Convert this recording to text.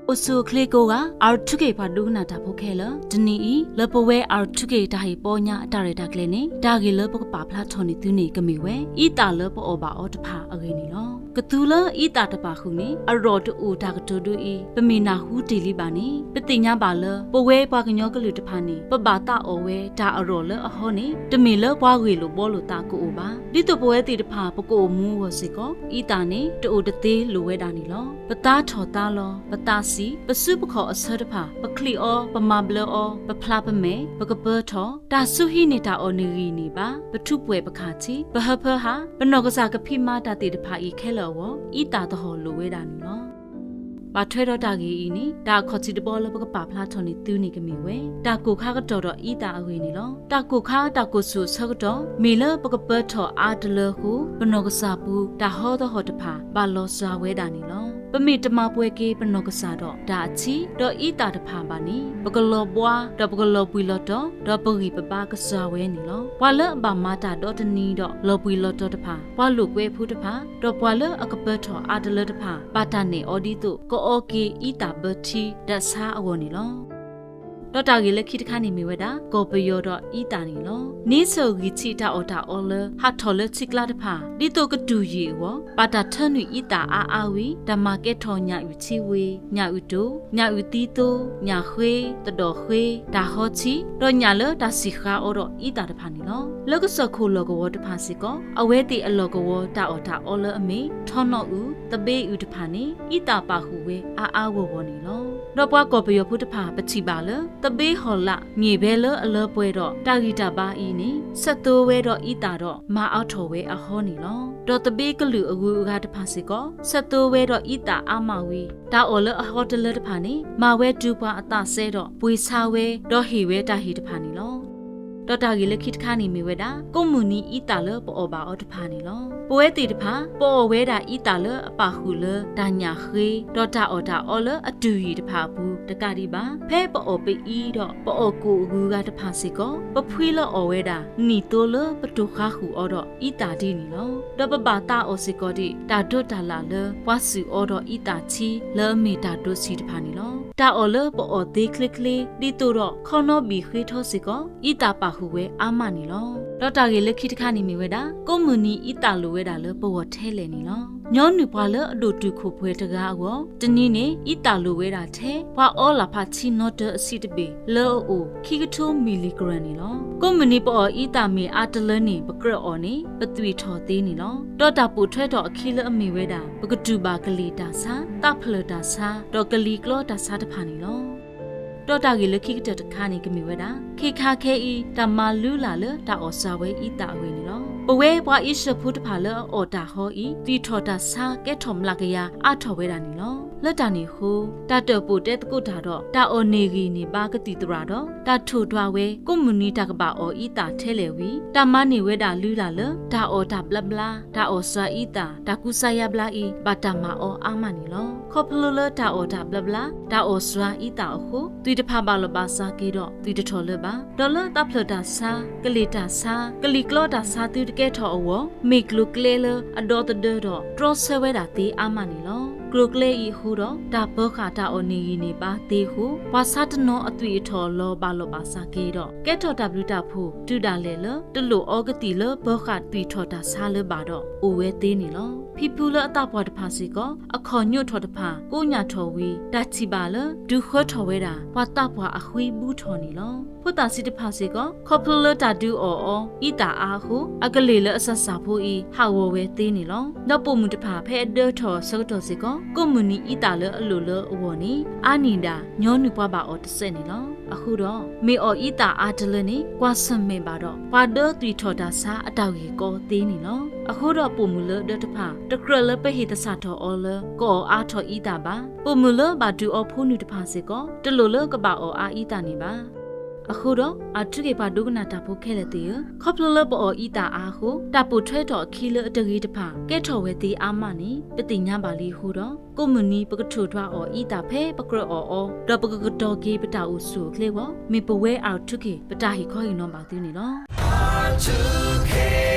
အိၣ်ဆူၣ်အိၣ်ချ့ကိးဂၤ R two K ပှၤဒိကနၣ်တၢ်ဖိခဲလၢာ်, တနံၤအံၤ လၢပဝဲ R two K တၢ်ဟ့ၣ်ပီညါအတၢ်ရဲၣ်တၢ်ကျဲၤန့ၣ် တၢ်ဂ့ၢ်လၢပကပာ်ဖျါထီၣ်န့ၢ်သုန့ၣ် ကမ့ၢ်ဝဲ အံသၣ်လၢပအီၣ်ဘၣ်အီၤတဖၣ်အဂ့ၢ်န့ၣ်လီၤ. ကသူလၢအံသၣ်တပာ်ဃုာ်န့ၣ် အရီၣ်တအိၣ်တၢ်ကတိၤဒိအံၤ ပမ့ၢ်နၢ်ဟူတ့ၢ်လံဘၣ်န့ၣ် ပသ့ၣ်ညါဘၣ်လၢ ပဝဲပှၤကညီကလုာ်တဖၣ်န့ၣ် ပဘၣ်သးအီၣ်ဝဲတၢ်အရီၣ်လၢအဟီန့ၣ် တမ့ၢ်လၢပှၤဂ့ၢ်လိာ်ဘှီလိာ်သးကအိၣ်ဘၣ်. ဒ်သိးပဝဲသ့ၣ်တဖၣ် ပကအိၣ်မူအဂီၢ်စ့ၢ်ကီး အံသၣ်န့ၣ် တအိၣ်တသ့လိၣ်ဝဲဒၣ်န့ၣ်လီၤ. ပသါထီၣ်သါလီၤ, ပသးဆံး, ပစုပခီၣ်အဆၢတဖၣ်, ပချံးအီ, ပမၤဘျၢအီ, ပဖျါပမဲာ်, ပကပၢၤထီၣ်, တၢ်စူဟံးန့ၢ်တၢ်အီၣ်န့ၢ်ဂံၢ်န့ၢ်ဘါ, ပထူးပှဲၤပခးထံ, ပဟၢဖၢဟး, ပနီၢ်ကစၢ်ကဖံးမၤတၢ်သ့ၣ်တဖၣ်အံၤခဲလၢာ်အဂီၢ် အံသၣ်သဟီၣ်လိၣ်ဝဲဒၣ်န့ၣ်လီၤ. ဘၣ်ထွဲဒီးတၢ်ဂ့ၢ်အံၤန့ၣ် တၢ်အခီၣ်ထံးတဘီလၢပကပာ်ဖျါထီၣ်န့ၢ်သုန့ၣ်ကမ့ၢ်ဝဲ တၢ်ကိၢ်ခါကတီၢ်ဒီးအံသၣ်အဂ့ၢ်န့ၣ်လီၤ. တၢ်ကိၢ်ခါတၢ်ကိၢ်ဆူၣ်အဆၢကတီၢ် မ့ၢ်လၢပကပၢၤထီၣ်အါတလၢအဃိ ပနီၢ်ကစၢ်ပူၤ တၢ်ဟီသဟီၣ်တဖၣ် ဘၣ်လီၤစှၤဝဲဒၣ်န့ၣ်လီၤ. ပမ့ၢ်တမၤပှဲၤက့ၤပနီၢ်ကစၢ်ဒီး တၢ်အထံ ဒီးအံသၣ်တဖၣ်ဘၣ်န့ၣ် ပကလီၤဘှါ ဒီးပကလီၤဘှံးလီၤတီၤ ဒီးပဂံၢ်ပဘါကစှၤဝဲန့ၣ်လီၤ. ပှၤလၢအဘၣ်မၤတၢ်ဒီတနံၤဒီး လီၤဘှံးလီၤတီၤတဖၣ် ပှၤလိာ်ကွဲဖိတဖၣ် ဒီးပှၤလၢအကပၢၤထီၣ်အါတလၢတဖၣ် ဘၣ်တၢ်နဲၣ်အီၤဒ်သိး ကအီက့ၤအံသၣ်ဘၢထံ ဒၣ်ဆါအဂီၢ်န့ၣ်လီၤ. ဒီးတၢ်ဂ့ၢ်လၢခံတခါန့ၣ်မ့ၢ်ဝဲဒၣ် ကီၢ်ပယီၤဒီးအံသၣ်န့ၣ်လီၤ. န့ဆၢၣ်ဂံၢ်ထံးတၢ်အီၣ်တၢ်အီလၢ ဟးထီၣ်လၢထံကျါတဖၣ် ဒ်သိးကတူၢ်ယံာ်အဂီၢ် ဘၣ်တၢ်ထၢနုာ်အံသၣ်အါအါဝံၤ တၢ်မၤကဲထီၣ်ညၣ်အုၣ်ထံဝ့ၤ, ညၣ်အုၣ်တိၤ, ညၣ်အုၣ်သံသိ, ညၣ်ဃ့, သဒီၣ်ဃ့, တၢ်ဟီထံ, ဒီးညၣ်လၢတၢ်စံၣ်ဃါအီၤဒီးအံသၣ်တဖၣ်န့ၣ်လီၤ. လၢကစၢၢ်ခိၣ်လီၢ်ကဝီၤတဖၣ်စ့ၢ်ကီး အဝဲသ့ၣ်အလီၢ်ကဝီၤတၢ်အီၣ်တၢ်အီလၢအမ့ၢ် ထီနီၣ်အုၣ်, သဘ့အုၣ်တဖၣ်န့ၣ် အံသၣ်ပာ်ဃုာ်ဝဲအါအါဂီၢ်ဂီၢ်န့ၣ်လီၤ. ဒီးပှၤကီၢ်ပယီၤဖိတဖၣ် ပထံၣ်ဘၣ်လၢ သဘ့ဟီၣ်လာ် မ့ၢ်ဘဲလၢအလၢပှဲၤဒီး တၢ်ဂံၢ်တၢ်ဘါအံၤန့ၣ် ဆဲးသိဝဲဒီးအံသၣ်ဒီး မၤအါထီၣ်ဝဲအဟီန့ၣ်လီၤ. ဒီးသဘ့ကလုာ်အဂုၤအဂၤတဖၣ်စ့ၢ်ကီး ဆဲးသိဝဲဒီးအံသၣ်အါမးဝံၤ တၢ်အီၣ်လၢအဟီတလၢတဖၣ်န့ၣ် မၤဝဲတုၤပှၤအသးစဲဒီး ပှ့ၤဆါဝဲ ဒီးဟ့ၣ်ဝဲတၢ်ဟ့ၣ်တဖၣ်န့ၣ်လီၤ. ဒီးတၢ်ဂ့ၢ်လၢခံတခါန့ၣ်မ့ၢ်ဝဲဒၣ် ကိးမုၢ်နံၤအံသၣ်လၢပအီၣ်ဘၣ်အီၤတဖၣ်န့ၣ်လီၤ. ပဝဲသ့ၣ်တဖၣ် ပအီၣ်ဝဲဒၣ်အံသၣ်လၢအပာ်ဃုာ်လၢတၢ်ညၣ်ဃ့ ဒီးတၢ်အီၣ်တၢ်အီလၢအတူၢ်ယံာ်တဖၣ်အပူၤတကးဒံးဘၣ် ဖဲပအီၣ်ပအံဒီး ပအီၣ်ကိၣ်အဂုၤအဂၤတဖၣ်စ့ၢ်ကီး ပဖှံလၢအီၣ်ဝဲဒၣ် နံၣ်သိလၢပတိၢ်ဃါဃုာ်အီၤဒီးအံသၣ်ဒ်န့ၣ်လီၤ. ဒီးပဘၣ်သးအီၣ်စ့ၢ်ကီးဒံး တၢ်ဒိးတၢ်လၣ်လၢ ပှၤစူၢ်အီၤဒီးအံသၣ်ထံ လၢအမ့ၢ်တၢ်ဒိးဆံးတဖၣ်န့ၣ်လီၤ. တၢ်အီၣ်လၢပအီၣ်သ့ချ့ချ့ ဒ်သိးဒီးခီနီဘံၣ်ဃ့ထီစ့ၢ်ကီး အံသၣ်ပာ်ဃုာ်ဝဲအါမးန့ၣ်လီၤ. ဒီးတၢ်ဂ့ၢ်လၢခံတခါန့ၣ်မ့ၢ်ဝဲဒၣ် ကိးမုၢ်နံၤအံသၣ်လိၣ်ဝဲဒၣ်လၢပဂီၢ်ထဲလဲၣ်န့ၣ်လီၤ. ညီနုၢ်ပှၤလၢအဒိၣ်တုာ်ခိၣ်ပှဲၤတဂၤအဂီၢ် တနံၤန့ၣ် အံသၣ်လိၣ်ဝဲဒၣ်ထဲ ပှၤအီလၣ်ဖးထံနီတၢအဆံးတဘ့ၣ် လၢအအိၣ် ခံကထိမံၤလံၤကရၢၢ်န့ၣ်လီၤ. ကိးမုၢ်နံၤပအီၣ်အံသၣ်မ့ၢ်အါတလၢန့ၣ် ပကြၢးအီၣ်န့ၣ် ပသွံၣ်ထီၣ်သ့န့ၣ်လီၤ. ဒီးတၢ်ပိာ်ထွဲထီၣ်အခံလၢအမ့ၢ်ဝဲဒၣ် ပကတူၢ်ဘၣ်ကလံၤတၢ်ဆါ, သးဖျၢၣ်တၢ်ဆါ, ဒီးကလံၤကျီတၢ်ဆါတဖၣ်န့ၣ်လီၤ. ဒီးတၢ်ဂ့ၢ်လၢခံကတၢၢ်တခါန့ၣ် ကမ့ၢ်ဝဲဒၣ် ခ့ခါခဲအံၤ တၢ်မၤလုၢ်လၢ်လၢတၢ်အီၣ်စှၤဝဲအံသၣ်အဂ့ၢ်န့ၣ်လီၤ. ပဝဲပှၤအ့ရှၢၣ်ဖိတဖၣ်လၢအအီၣ်တၢ်ဟီအံၤ သွံၣ်ထီၣ်တၢ်ဆါကဲထီၣ်မျးကယၤအါထီၣ်ဝဲဒၣ်န့ၣ်လီၤ. လၢတၢ်န့ၣ်အဃိ တၢ်တၢၣ်ပိာ်တဲသကိးတၢ်ဒီး တၢ်အီၣ်န့ၢ်ဂံၢ်န့ၢ်ဘါကသံၣ်သရၣ်ဒီး တၢ်ထိၣ်ဒွးဝဲ ကိးမုၢ်နံၤတၢ်ကဘၣ်အီၣ်အံသၣ်ထဲလဲၣ်ဝံၤ တၢ်မၤန့ၢ်ဝဲဒၣ်လုၢ်လၢ်လၢ တၢ်အီၣ်တၢ်ဘျါဘျါ, တၢ်အီၣ်စှၤအံသၣ်, တၢ်ကူစါယါဘျါအံၤ ဘၣ်တၢ်မၤအီၤအါမးန့ၣ်လီၤ. ခီဖျိလၢတၢ်အီၣ်တၢ်ဘျါဘျါ, တၢ်အီၣ်စှၤအံသၣ်အဃိ သွံၣ်တဖၣ်ဘၣ်လီၤဘၣ်စးက့ၤဒီး သွံၣ်တထီၣ်လၢၤဘၣ်. ဒီးလၢသးဖျၢၣ်တၢ်ဆါ, ကလံၤတၢ်ဆါ, ကလံၤကျီတၢ်ဆါသုတကဲထီၣ်အဂီၢ် မ့ၢ်ကျိၤကျဲလၢအဒီသဒၢဒီး တြီဆၢဝဲဒၣ်သ့အါမးန့ၣ်လီၤ. ကျိၤကျဲအံၤအဃိဒီး တၢ်ပၢၤဃာ်တၢ်အီၣ်န့ၢ်ဂံၢ်န့ၢ်ဘါသ့အဃိ ပှၤဆါတနီၤအသွံၣ်အထီၣ်အလီၤဘၣ်လီၤဘၣ်စးက့ၤဒီး ကဲထီၣ်တၢ်ဘျုးတၢ်ဖှိၣ် တုၤဒၣ်လဲာ်လၢ တလိၣ်အီကသံၣ်လၢပၢၤဃာ်သွံၣ်ထီၣ်တၢ်ဆါလၢၤဘၣ်ဒီး အိၣ်ဝဲသ့န့ၣ်လီၤ. ဖံဖုလၢအသးပှၢ်တဖၣ်စ့ၢ်ကီး အခီၣ်ညိးထီၣ်တဖၣ် ကိညၣ်ထီၣ်ဝံၤ တၢ်ထံၣ်ဘၣ်လၢ ဒုးဃၢထီၣ်ဝဲဒၣ် ပှၤသးပှၢ်အဃံဘူးထီၣ်န့ၣ်လီၤ. ဖိသၣ်ဆံးတဖၣ်စ့ၢ်ကီး ခီဖျိလၢတၢ်ဒုးအီၣ်အီၤ အံသၣ်အါအဃိ အကလ့ၢ်လၢအစၢ်စၢ်ဖိအံၤ ဟးဂီၤဝဲသ့န့ၣ်လီၤ. ဒီးပိာ်မုၣ်တဖၣ် ဖဲအဒၢထီၣ်အဆၢကတီၢ်စ့ၢ်ကီး ကိးမုၢ်နံၤအံသၣ်လၢအလိၣ်လၢအဂီၢ်န့ၣ် အါန့ၢ်ဒၣ် ညီနုၢ်ပှၤဘၣ်အီၣ်တစဲးန့ၣ်လီၤ. အဃိဒီး မ့ၢ်အီၣ်အံသၣ်အါတလၢန့ၣ် ကွၢ်ဆၢၣ်မဲာ်ဘၣ်ဒီး ပှၤဒၢသွံၣ်ထီၣ်တၢ်ဆါအတၢ်ဂ့ၢ်ကီသ့န့ၣ်လီၤ. အဃိဒီးပိာ်မုၣ်လၢအဒၢတဖၣ် တကြၢးလၢပဟ့ၣ်သဆၣ်ထီၣ်အီၤလၢ ကအီၣ်အါထီၣ်အံသၣ်ဘၣ်. ပိာ်မုၣ်လၢဘၣ်ဒုးအီဖိနုာ်တဖၣ်စ့ၢ်ကီး တလိၣ်လၢကဘၣ်အီၣ်အါအံသၣ်န့ၣ်ဘၣ်. အဃိဒီး အၣ်ထူခ့ၣ်ပှၤဒိကနၣ်တၢ်ဖိခဲလၢာ်သ့ၣ်ဧၢ, ခီဖျိလၢပအီၣ်အံသၣ်အါအဃိ တၢ်ပိာ်ထွဲထီၣ်အခံလၢအတဂ့ၤတဖၣ် ကဲထီၣ်ဝဲသ့အါမးန့ၣ် ပသ့ၣ်ညါဘၣ်လံအဃိဒီး ကိးမုၢ်နံၤပကထိၣ်ဒွးအီၣ်အံသၣ်ဖဲပကြၢးအီၣ်အီၤ ဒီးပကကတီၤက့ၤပတၢ်အိၣ်ဆူၣ်အိၣ်ချ့အဂီၢ် မ့ၢ်ပဝဲ အၣ်ထူခ့ၣ် ပတၢ်ဟ့ၣ်ခီဟ့ၣ်နီၤဘၣ်သုန့ၣ်လီၤ.